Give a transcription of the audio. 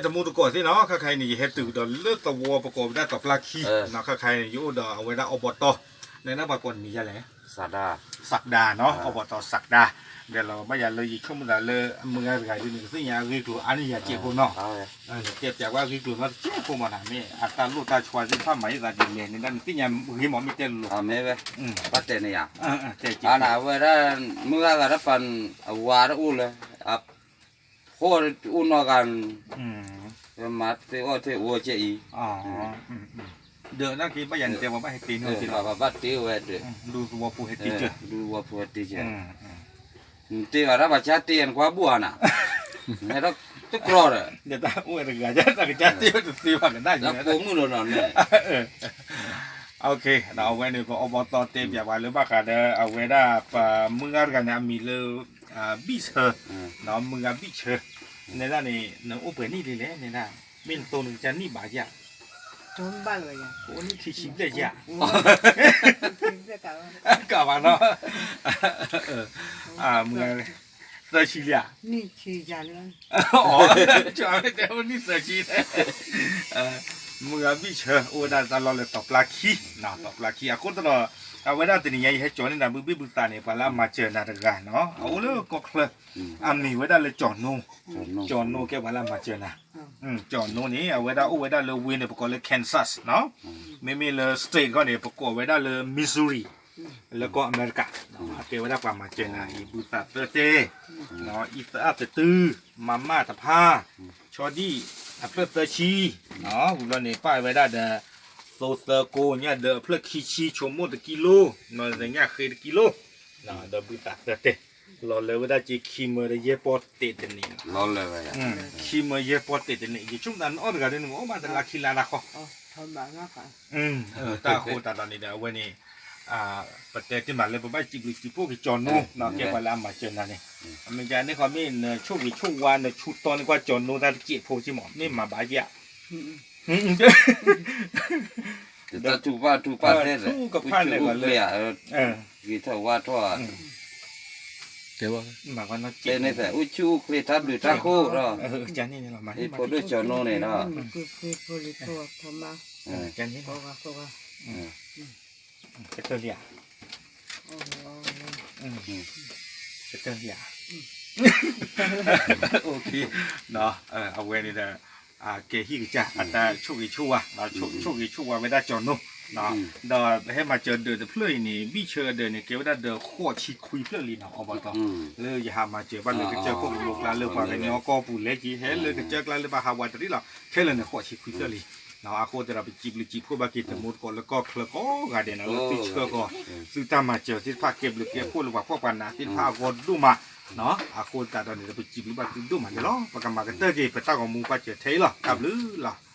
တမူတကိးသ့ၣ်နီၤ ခါခါအံၤန့ၣ် ယဟဲတုၤကဒီးလၢသဝီပကိးဝဲဒၣ်တီၤပျၢ်ခံနီၤ ခါခါအံၤန့ၣ် ယအိၣ်ဒီးအဝဲဒၣ်အိၣ်ဘီတီၤ နဒၣ်ပှၤကိးနမံၤယါလဲၣ် စးဒါနီၤ အိၣ်ဘီတီၤစးဒါ ဒီးလီၤဘၣ်ယၤလၢယဆိကမိၣ်သးလၢအမုၢ်ဂၤတဂၤဒ်န့ၣ် ကသ့ၣ်ညါအဂ့ၢ်ကျိၤအါန့ၢ်ယၤစဲးဖိနီၤ တဲပၠးကွၢ်အဂ့ၢ်ကျိၤနီတစဲးဖိမးနၤ မ့ၢ်အတၢ်လိၣ်တၢ်ဆီသ့ၣ်တဖၣ်မၤယသးဒ်လဲၣ် နဒၣ်နသ့ၣ်ညါဂ့ၤမးမ့ၢ်တဲလိၤလိၤ ဘၣ်တဲန့ၣ်ယါ အဝဲဒၣ် မုၢ်ဂၤဂၤတပၤ အဝၤတအိၣ်လၢ အဖိအိၣ်နီၢ်ဂၤ မၤသ့အီၣ်သ့အိၣ်ကဲအံၤ ဒီးနာ်က့ဘၣ်ယၤနတဲပှၤဘၣ်ဟဲတ့န့ၣ် ဘၣ်တ့ဝဲဒီး ဒူသဝီဖိဟဲတ့ကၢ ဒူသဝီဖိဟဲတ့ကၢ နတ့ဘၣ်တၢ်ပှၤကါတ့နကွၢ်ဘူၣ်အါနၤ နဟဲထီၣ်တကြီဒီး တၢ်အိၣ်ဝဲတဂၤ တၢ်ကါတ့ဝဲတသ့ဘၣ်ကဒၣ်ယဲ ကိးမုၢ်နီၤနီၤန့ၣ် ဒီးအဝဲန့ၣ် ပအိၣ်ဘီတီၤတဲပၠးပှၤလၢဘၣ်ဃးဒီး အဝဲဒၣ်ပမုၢ်ဂၤတဂၤန့ၣ် အမံၤလၢ ဘံၣ်ဆၢ မုၢ်ဂၤဘံၣ်ဆၢ နဲဒၣ်န့ၣ် နအိၣ်ပှဲၤနံၣ်လံလဲၣ် နဲဒၣ် မ့ၢ်နသိနကစၢ်နံၣ်ဘၣ်ယါ အိၣ်နံၣ်ခံဆံဘျဲၣ်ယါ ကဘၣ်နီၤ မုၢ်ဂၤ သၢဆံလံဧါ အတဲအိၣ်နံၣ်သၢဆံ မုၢ်ဂၤဘံၣ်ဆၢ အိၣ်ဝဲဒၣ်တၢ်လီၢ်လၢတီၤပျၢ်ခံ တီၤပျၢ်ခံ အဃိသတးဒီး အဝဲဒၣ်တနံၤညါယဟဲကၠီၤန့ၢ်နၤ ဘုဘ့ၣ်ဘုသးန့ၣ် ပှၤလၢအမၤစၢၤနၤတဂၤနီၤ အအိၣ်လၢကီၢ်ချၢ အမံၤဝဲဒၣ်လၢကၠီၤနိ ကၠီၤနိကဲပှၤလၢအမၤစၢၤနၤ ကၠီၤနိန့ၣ် အဝဲဒၣ်အိၣ်ဝဲဒၣ်လၢဝ့ၢ်န့ၣ် ပကိးလၢ Kansas နီၤ မ့မ့ၢ်လၢ state ခီန့ၣ် ပကိးဝဲဒၣ်လၢ Missouri လၢကီၢ်အမဲရကၤ အကဲဝဲဒၣ်ပှၤမၤစၢၤနၤ အံၤဘုသးသၢတဲ အံသအၣ်တတု မၤမၢ်တဖၣ် ဆီဒံၣ် အဖျၢၣ်သၢဆံ ဝံၤဘျီန့ၣ် ပာ်ဝဲဒၣ်ဒီး သိသၢကိးညၣ်ဒၢအဖျၢၣ်ခံဆံ ဆိကမိၣ်တကံလိ နီၢ်ညၣ်ဃ့တကံလိ ဒီးဘုသးသၢတဲ လီၤလၢဝဲဒၣ်က့ခံမၢဒီးယဲၢ်ပီၢ်တဲာ်တနံၤ ခံမၢယဲၢ်ပီၢ်တဲာ်တနံၤ ယဆိကမိၣ်သးနအီၣ်တဂၤဒ်န့ၣ် မ့ၢ်အိၣ်ဘၣ်တလါခံလါတၢ်ဃီ တၢ်ဃိသတးဒီးန့ၣ်ဒီး အဝဲန့ၣ် ပတဲတ့ၢ်မးလၢပဘၣ်စံးဘျုးစံးဖှိၣ်က့ၤကၠီၤနိ ကဲပှၤလၢအမၤစၢၤနၤန့ၣ် အမ့ၢ်ကန့ၣ်ဃီမ့ၢ်နဆိၣ်ဂ့ၤဆိၣ်ဝါ နဆူတီန့ၢ်ကွၢ်ကၠီၤနိတၢ်တစဲးဖိစ့ၢ်မး မ့ၢ်မၤဘၣ်ယါ တၢ်ထူၣ်ဘၣ်ထူၣ်ဘၣ်သ့ၣ် ဆူကဖၣ်န့ၣ်လီၤလၢ ဂ့ၤထီၣ်ဝါထီၣ် တဲန့ၣ် အိၣ်ဆူၣ်အိၣ်ချ့တၢ်ဘျုးတၢ်ဃိဒီး ဖိဒိၣ်ကၠီၤနိန့ၣ်ဒီး ကတၢၢ်လံဧါ ကတၢၢ်လံဧါ အဝဲန့ၣ်ဒီး ကဲဟံၣ်ကစၢ် အတၢ်ဆိၣ်ဂ့ၤဆိၣ်ဝါ ဆိၣ်ဂ့ၤဆိၣ်ဝါဝဲဒၣ်ကၠီၤနိ ဒီးပဟဲမၤစၢၤဒၢးတဖျၢၣ်အံၤန့ၣ် ဘံၣ်ဆၢဒၢးန့ၣ် ကဲဝဲဒၣ်ဒၢးဃိးဆံခွံဖျၢၣ်လံနီၤ အီဘီတီၤ လၢယဟးမၤစၢၤဘၣ်လၢကစၢၢ်ခိၣ်ကလိကျါလၢပှၤကညီကီၢ်ပူၤလဲက့ၤ ဟဲလၢကစၢၢ်ကျါလၢပှၤဟးဝးတရံးလီၤ ခဲလၢာ်န့ၣ်ဃိးဆံခွံဖျၢၣ်လံ အဃိသတးဒီးပစံးဘျုးစံးဖှိၣ်ဘၣ်က့ၤတမူတကိးလၢကီၢ်ချၢကိးဂၤဒဲးနီၤ လၢသုဆှၢကီး သုတၢ်မၤစၢၤသ့ၣ်တဖၣ်ကဲဘျုးကဲဖှိၣ်လၢပှၤဖှီၣ်ပှၤနးသ့ၣ်တဖၣ်အဂီၢ်ဒိၣ်မး အဃိသတးဒီးန့ၣ်ဒီးပစံးဘျုးဘၣ်သုဒိၣ်မးန့ၣ်လီၤ ပကမၤကတၢၢ်က့ၤ ပတၢ်ဂီၤမူပှၢ်စၢၤထဲအံၤလီၤ တၢ်ဘျုးလီၤ